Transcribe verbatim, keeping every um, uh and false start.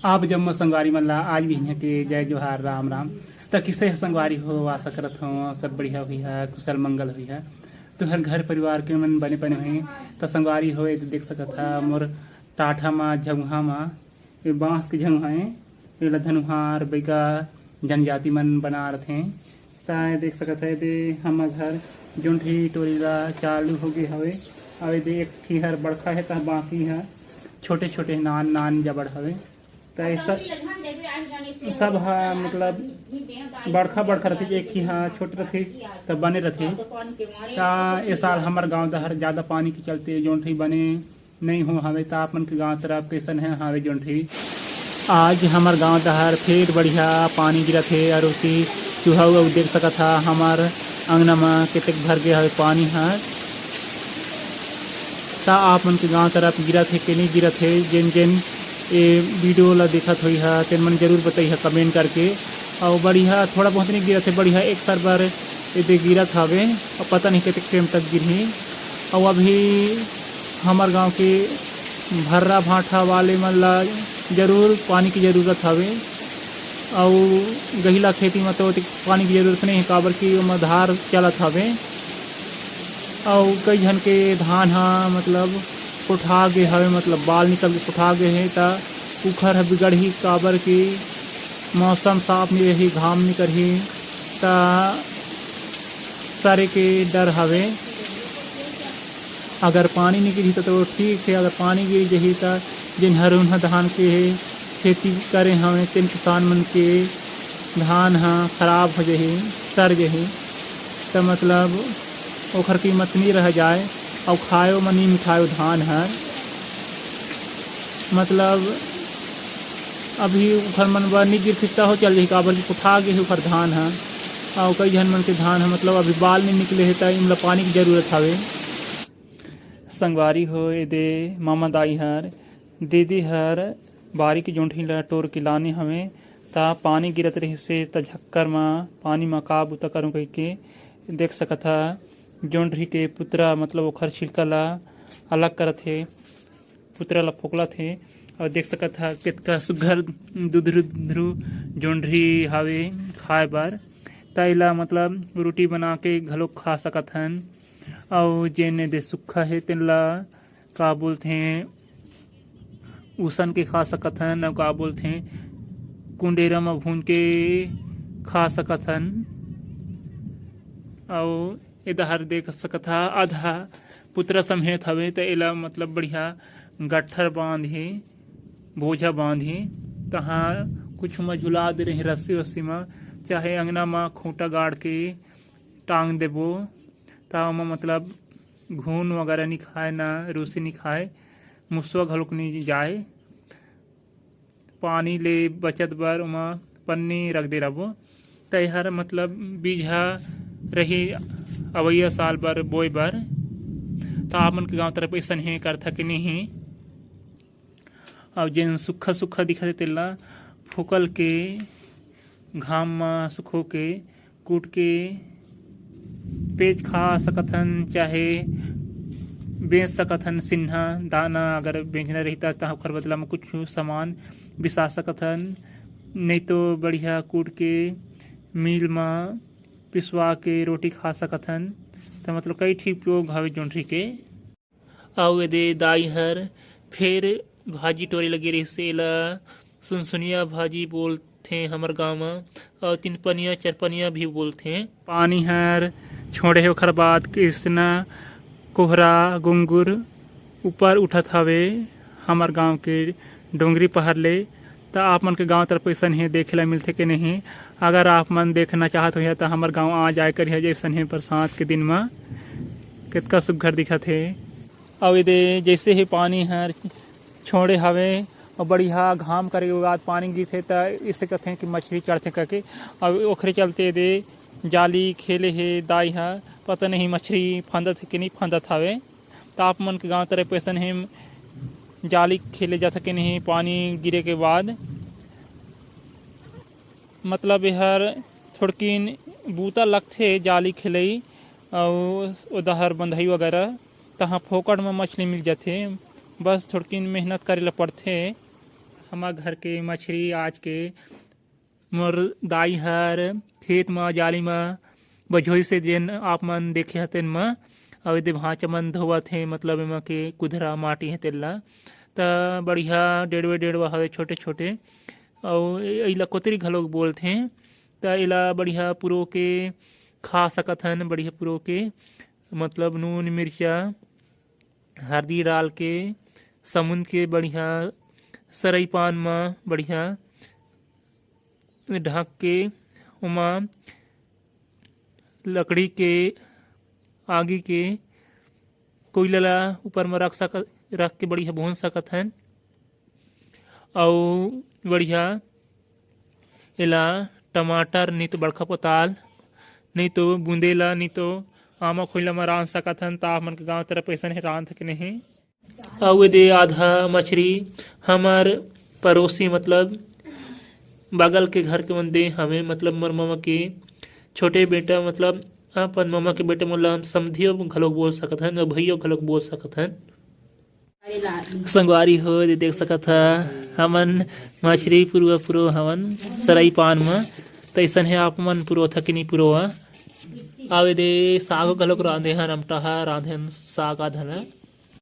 आप जम्मो संगवारी मन ला आज भी इहाँ के जय जोहार, राम राम। त किसे ह संगवारी हो, आशा करत हव सब बढ़िया हुई है, कुशल मंगल हुई है। तुहर घर परिवार के मन बने बने हुई। त संगवारी हो, ये देख सकत हा मोर टाठा मा, झउहा मा, ये बांस के झउहा है, ये ला धनुहार, बैगा जनजाति मन बना रथे। त ये देख सकत है, दे हमर घर जोंठरी टोरी ला चालू हो गे हवे। अउ ये दे एक ठी हर बड़खा है, त बाकी है छोटे छोटे, नान नान जबड़ हवे। त ये सब, सब ह मतलब बड़खा बड़खा रथे, एक ही ह छोटे रथे, त बने रथे। त ये साल हमर गांव डहर ज्यादा पानी के चलते जोंठरी बने नइ हो हवे। त आप मन के गांव तरफ कइसन है हवे जोंठरी? आज हमर गांव डहर फेर बढ़िया पानी गिरत हे, अउ ओती तुहू अउ देख सकत हा हमर अंगना म कतेक भर गे हवे पानी ह। त आप मन के गांव तरफ गिरत हे के नइ गिरत हे, जेन जेन ये वीडियो ला देखत होई हा, तेन मन जरूर बताई हा comment करके। अउ बढ़िया थोड़ा बहुत नइ गिरत हे, बढ़िया एक सरबर ये दे गिरत हवे, अउ पता नहीं कतेक time तक गिरही। अउ अभी हमर गांव के भर्रा भांठा वाले मन ला जरूर पानी की जरूरत हवे, अउ गहिला खेती म तो ओतेक पानी की जरूरत नइ हे, काबर कि ओमा धार चलत हवे। अउ कई झन के धान ह मतलब पोठा गे हवे, मतलब बाल निकल के पोठा गे हे, त उखर ह बिगड़ही, काबर कि मौसम साफ नइ रही, घाम निकरही, त सरे के डर हवे। अगर पानी नइ गिरही त तो ठीक हे, अगर पानी गिर जही त जेन हरुन ह धान के खेती करे हवे, तेन किसान मन के धान ह खराब हो जही, सर जही, त मतलब ओखर कीमत नइ रह जाए, अउ खायो म नइ मिठायो धान ह। मतलब अभी उखर मन बर नइ गिरतिस त हो चल जही, काबर कि पोठा गे हे उखर धान ह। अउ कई झन मन के धान ह मतलब अभी बाल नइ निकले हे, त इमला पानी के जरूरत हवे। संगवारी हो, एदे मामा दाई हर, दीदी हर बारी के जोंठरी ला टोर के लाने हवे, त पानी गिरत रहिसे, त झक्कर म पानी म का बुता करूं कहिके देख सकत हा, जोंठरी के पुतरा मतलब ओखर छिलका ला अलग करत हे, पुतरा ला फोकलत हे। अउ देख सकत हा कतका सुग्घर दुधरू दुधरू जोंठरी हावे खाए बर। त एला मतलब रोटी बना के घलो खा सकत हन। अउ जेन एदे सुक्खा हे तेन ला का बोलथे, उसन के खा सकत हन, अउ का बोलथे, कुंडेरा म भून के खा सकत हन। अउ ए डहर देख सकत हा, आधा पुतरा समेत हवे, त एला मतलब बढ़िया गट्ठर बांधही, बोझा बांधही, तहाँ कुछ म झुला दे रही रस्सी वस्सी म, चाहे अंगना म खूंटा गाड़ के टांग देबो, त ओमा मतलब घुन वगैरह नी खाए, ना रूसी नी खाए, मुसवा घलोक नी जाए। पानी ले बचत बर ओमा पन्नी रख दे रहिबो। त एहर मतलब बीज ह रही अवइया साल बर बोए बर। त आप मन के गांव तरफ अइसन हे करथा कि नहीं? अउ जेन सुक्खा सुक्खा दिखत हे तेला फोकल के घाम म सुखो के कूट के पेज खा सकत हन, चाहे बेच सकत हन। सिन्हा दाना अगर बेचना रही त, त ओखर बदला म कुछ सामान बिसा सकत हन, नहीं तो बढ़िया कूट के मिल म पिसवा के रोटी खा सकत हन। त मतलब कई ठिक उपयोग हवे जोंठरी के। अउ एदे दाई हर फेर भाजी टोरे लगे रहिस, एला सुनसुनिया भाजी बोलथे हमर गांव म, अउ तिनपनिया चरपनिया भी बोलथे। पानी हर छोड़े हे, ओखर बाद कृष्णा, कोहरा, गुंगुर ऊपर उठत हवे हमर गांव के डोंगरी पहाड़ ले। त आप मन के गांव तरफ अइसन हे देखे ला मिलथे के नहीं? अगर आप मन देखना चाहत होइहा त हमर गांव आ जाए करिहा, जइसन हे बरसात के दिन म कतका सुग्घर दिखत हे। अउ एदे जइसे ही पानी हर छोड़े हवे अउ बढ़िया घाम करे के बाद पानी गिरथे, त इसे कथे कि मछरी चढ़थे कहिके। अउ ओखरे चलते एदे जाली खेले हे दाई ह, पता नहीं मछरी फांदत हे कि नहीं फांदत हवे। त आप मन के गांव तरफ अइसन हे जाली खेले जाथे कि नहीं पानी गिरे के बाद? मतलब एहर थोड़किन बूता लगथे जाली खेलई अउ ओ डहर बंधई वगैरह, तहाँ फोकट म मछली मिल जाथे, बस थोड़किन मेहनत करे ल पड़थे। हमर घर के मछरी आज के मोर दाई हर खेत म जाली म बझोई से जेन आप मन देखे हतेन म, अउ एदे भांचा मन धोवत हे, मतलब एमा के कुधरा माटी हे तेला। त बढ़िया डेढ़वे डेढ़वा हवे छोटे छोटे, अउ ए-, एला कोतरी घलोक बोलथे। त एला बढ़िया पुरो के खा सकत हन, बढ़िया पुरो के, मतलब नून मिर्चा हरदी डाल के समुंद के बढ़िया सरई पान म बढ़िया ढक के ओमा लकड़ी के आगी के कोइला ला ऊपर म रख सक-, रख के बढ़िया भून सकत हन। अउ बढ़िया एला टमाटर, नहीं तो बड़का पताल, नहीं तो बुंदेला, नहीं तो आमा खोइला म रांध सकत हन। त आप मन के गांव तरफ अइसन हे रांध के नहीं। अउ एदे आधा मछरी हमर पड़ोसी, मतलब बगल के घर के मन दे हवे, मतलब मोर ममा के छोटे बेटा, मतलब अपन ममा के बेटा, मोला हम समधियो घलोक बोल सकत हन अउ भैयो घलोक बोल सकत हन। संगवारी हो, एदे देख सकत ह, हमन मछरी पुरवा पुरो हवन सरई पान म। तइसन हे आप मन पुरो थकिनी पुरवा। अउ एदे साग घलोक रांधे हन, अमटा ह रांधे हन, साग आधा ल।